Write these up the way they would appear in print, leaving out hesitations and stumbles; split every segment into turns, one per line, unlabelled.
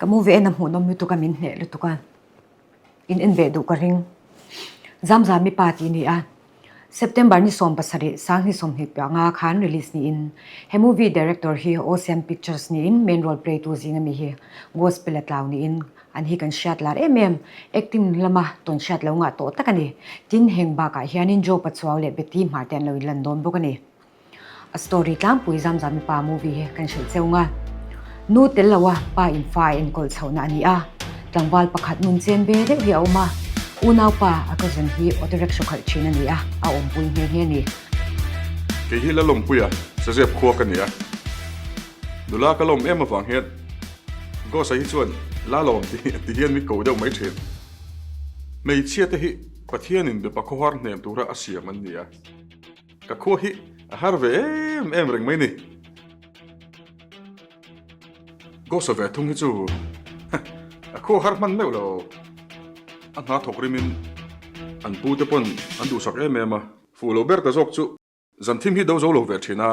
movie en a hmuhnawm lutuk a min hneh lutuk a in en ve duh ka ring. Zamzami pa tih a ni a, September ni 70 Sanghni 20 panga khan release niin he movie director hi Ocean Pictures niin main role play tu zinga mi hi Gospel a tlau niin an hi kan hriat lar em em acting lama tawn hriat lo ngah tawh tak a ni. Tin heng bakah hianin Joe Pachuau leh Betty Hmar te an lo inlan dawn bawk a ni. A story tlangpui Zamzami pa movie hi kan hrilh cheu nga. Nu tel lo a pa in fa a enkawl chhohna a ni a. Tlangval pakhat nun chen ve deuh hi a awm a. Unau pa a cousin hi auto rickshaw khalh thin a ni a, a awmpui nghe nghe a ni.
Kei hi Lalawmpuia Sazep khua ka ni a. Nula ka lawm em avang hian Ghost-a hi chuan Lalawm ti hian min ko deuh mai thin. Hmeichhia te hi Pathianin mipa khawhar hnem tura a siam an ni a. Ka khua hi a har ve em em reng mai ni. Ghost-a ve thung hi chu a khua har hman meuh lo. A hna thawk rimin an pu te pawn an duhsak em em a, fuh lo ber ta zawk chu zan thim hi do zo lo ve thin a.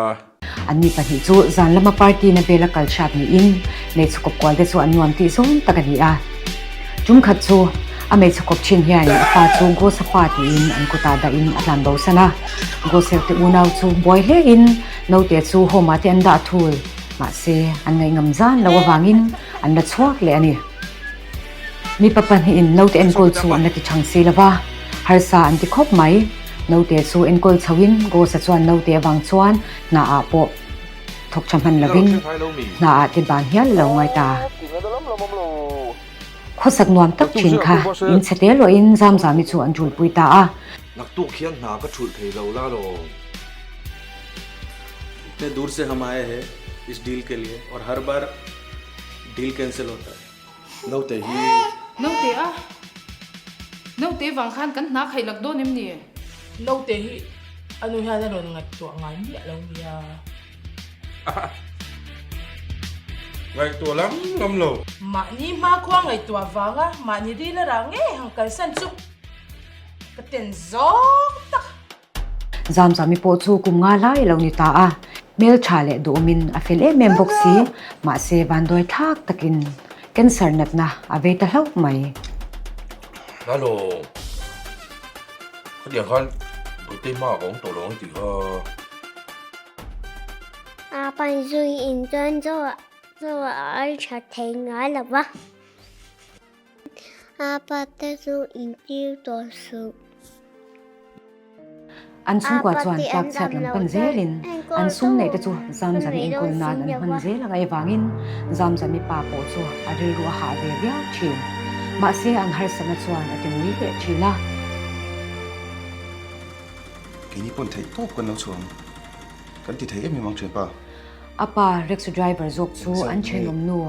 Anni pahnih chu zan lama party na vela kal hrat niin hmeichhe kawp kual te chu an nuam tih zawng tak a ni a. Tum khat chu a hmeichhe kawp thin hian a pa chu Gosa pa tiin an kutah dahin a tlan bo san a. Gosel te unau chu buai hlein naute chu home ah te an dah thul. Mahse, an ngaihngam zan lo avangin an la chhuak leh a ni. Mipa pahnihin naute enkawl chu an la ti chang si lo va, harsa an ti khawp mai. Naute chu enkawl chhoin Gosa chuan naute avang chuan hna ah pawh Thawk tha hman lovin hna ah te ban hial a lo ngai ta. Khawsak nuam tak thin kha in chhe te luahin Zamzami chu an tulpui ta a.
Naktuk hian hna ka thulh thei lo la lo.
Itne dur se hum aaye hai is deal ke liye aur har baar deal cancel hota hai.
Naute hi.
Naute a? Naute vang khan kan hna khaih lak dawn em ni?
Naute hi a nu hian a rawn ngaihtuah ngai miah lo nia.
Ngaihtuah lam lam lo.
Mahni hmakhua ngaihtuah vanga mahni ril a rah ngei ang kalsan chu ka ten zawng tak.
Zamzami pawh chu kum nga lai a lo ni ta a, hmeltha leh duhawmin a fel em em bawk si, mahse vanduai thlak takin cancer natna a vei ta hlauh mai.
Hello, khatiang khan Bawihte hma ka awm tawh lo ang tih kha.
A panzui in chuan chaw a ai tha thei ngai lo va. A pa te chu in tir tawh suh.
An chhungkua chuan tlak chhiat lam pan zelin an sum neih te chu Zamzami enkawl nan an hman zel ang avangin Zamzami pa pawh chu a rilru a hah ve viau thin. Mahse an harsatna chuan a ti ngui leh thin a.
Keini pawn theih tawp kan lo chhuah ang. Kan ti thei em em ang thianpa.
A pa rickshaw driver zawk chu an thenawm nu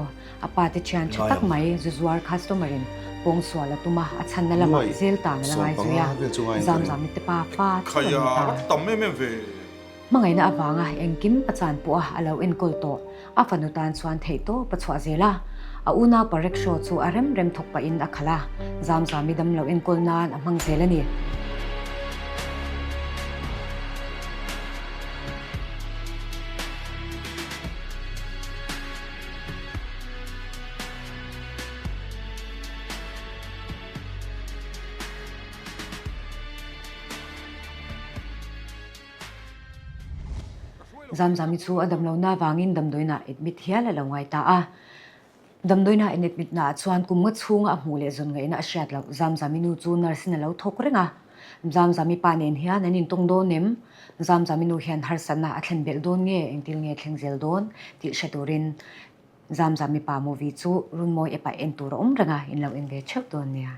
A pa te thian tha tak mai zuzuar customer in pawngsual a tum a, a chhanna lamah zel tan a la ngai zui a, Zamzami te pa fa chu a ni ta. Hmangaihna avanga engkim a chan pawh a a lo enkawl tawh, a fanu tan chuan theihtawp a chhuah zel a, a unaupa rickshaw chu a rem rem thawk pahin a khalh a, Zamzami damlo enkawl nan a hmang zel a ni. Zamzami chu a damlohna avangin damdawiinah admit hial a lo ngai ta a. Damdawiinah in admit naah chuan kum nga chhunga a hmuh leh zawn ngaihna a hriat loh. Zamzami nu chu nurse in a lo thawk reng a. Zamzami pa nen hian an intawng dawn em? Zamzami nu hian harsatna a thlen belh dawn nge engtil nge thleng zel dawn tih hre turin Zamzami pa movie chu Runmawi app ah en tur a awm reng a, in lo en ve theuh dawn nia.